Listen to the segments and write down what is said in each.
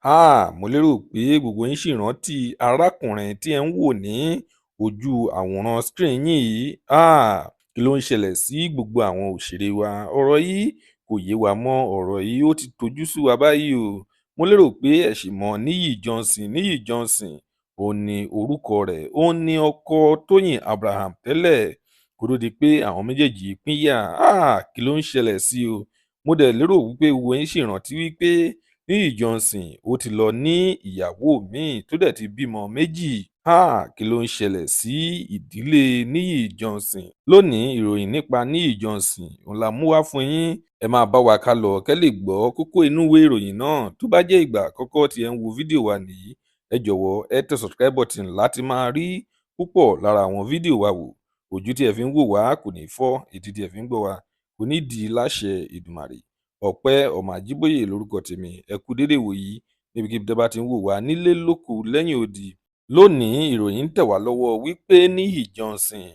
Háà, mo lérò pé gbogbo yín ṣì rántí arákùnrin tí ẹ̀ ń wò ní ojú àwòrán screen yín yìí. Háà, kí ló ń ṣẹlẹ̀ sí gbogbo àwọn òṣèré wa? Ọ̀rọ̀ yìí kò yé wa mọ́, ọ̀rọ̀ yìí ó ti tojú sú wa báyìí o. Mo lérò pé ẹ ṣì mọ Níyì Johnson. Níyì Johnson òun ní orúkọ rẹ̀, òun ní ọkọ Tóyìn Abraham tẹ́lẹ̀ kó tó di pé àwọn méjèèjì pínyà. Háà, kí ló ń ṣẹlẹ̀ sí o? Mo dẹ̀ lérò wípé gbogbo yín ṣì rántí wípé Níyì Johnson ó ti lọ ní ìyàwó míì tó dẹ̀ ti bímọ méjì. Háà, kí ló ń ṣẹlẹ̀ sí ìdílé Níyì Johnson? Lónìí, ìròyìn nípa Níyì Johnson òun la mú wá fún yín. Ẹ máa bá wa ká lọ kẹ́ lè gbọ́ kókó inú ìwé ìròyìn náà. Tó bá jẹ́ ìgbà àkọ́kọ́ tí ẹ ń wo fídíò wa nìyí, ẹ jọ̀wọ́ ẹ tẹ subscribe button láti máa rí púpọ̀ lára àwọn fídíò wa wò. Ojú tí ẹ fi ń wò wá kò ní fọ́, etí tí ẹ fi ń gbọ́ wa kò ní di láṣẹ Èdùmàrè. Ọpẹ́ ọmọ Àjíbóyè lórúkọ tèmi. Ẹ kú dédé wòyí níbikíbi tẹ́ bá ti ń wò wá nílé lóko lẹ́yìn odi. Lónìí, ìròyìn ń tẹ̀ wá lọ́wọ́ wípé Níyì Johnson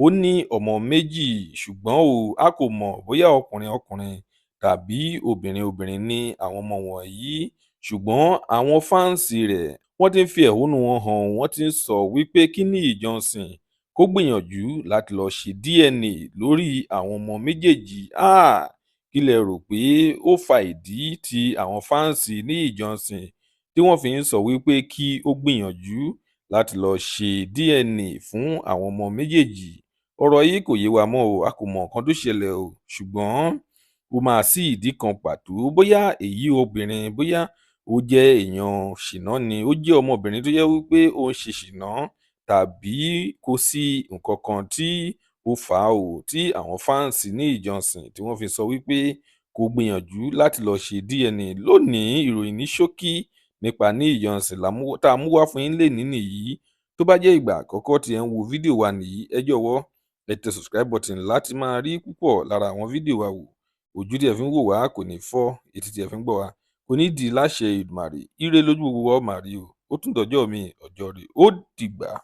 ó ní ọmọ méjì, ṣùgbọ́n o a kò mọ̀ bóyá ọkùnrin ọkùnrin tàbí obìnrin obìnrin ní àwọn ọmọ wọ̀nyí. Ṣùgbọ́n àwọn fans rẹ̀ wọ́n ti ń fi ẹ̀hónú wọn hàn, wọ́n ti ń sọ wípé kí Níyì Johnson kó gbìyànjú láti lọ ṣe DNA lórí àwọn ọmọ méjèèjì. Háà, kí lẹ rò pé ó fa ìdí tí àwọn fans Níyì Johnson tí wọ́n fi ń sọ wípé kí ó gbìyànjú láti lọ ṣe DNA fún àwọn ọmọ méjèèjì? Ọ̀rọ̀ yìí kò yé wa mọ́ o, a kò mọ nǹkan tó ṣẹlẹ̀ o, ṣùgbọ́n ó máa sí ìdí kan pàtó. Bóyá èyí obìnrin, bóyá ó jẹ́ èèyàn ṣìnà ni, ó jẹ́ ọmọbìnrin tó jẹ́ wípé ó ń ṣe ṣìnà, tàbí kò sí nǹkan kan tí ó fà á o tí àwọn fans Níyì Johnson tí wọ́n fi sọ wípé kó gbìyànjú láti lọ ṣe DNA. Lónìí, ìròyìn ní ṣókí nípa Níyì Johnson tá a mú wá fún yín lénìí nìyí. Tó bá jẹ́ ìgbà àkọ́kọ́ tí ẹ ń wo fídíò wa nìyí, ẹ jọ̀wọ́ ẹ tẹ subscribe button láti máa rí púpọ̀ lára àwọn fídíò wa wò. Ojú tí ẹ fi ń wò wá kò ní fọ́, etí tí ẹ fi ń gbọ́ wa kò ní di láṣẹ Èdùmàrè. Ire lójú gbogbo wa ó máa rí o. Ó tún dọjọ́ mi, ọjọ́ ire, ó dìgbà.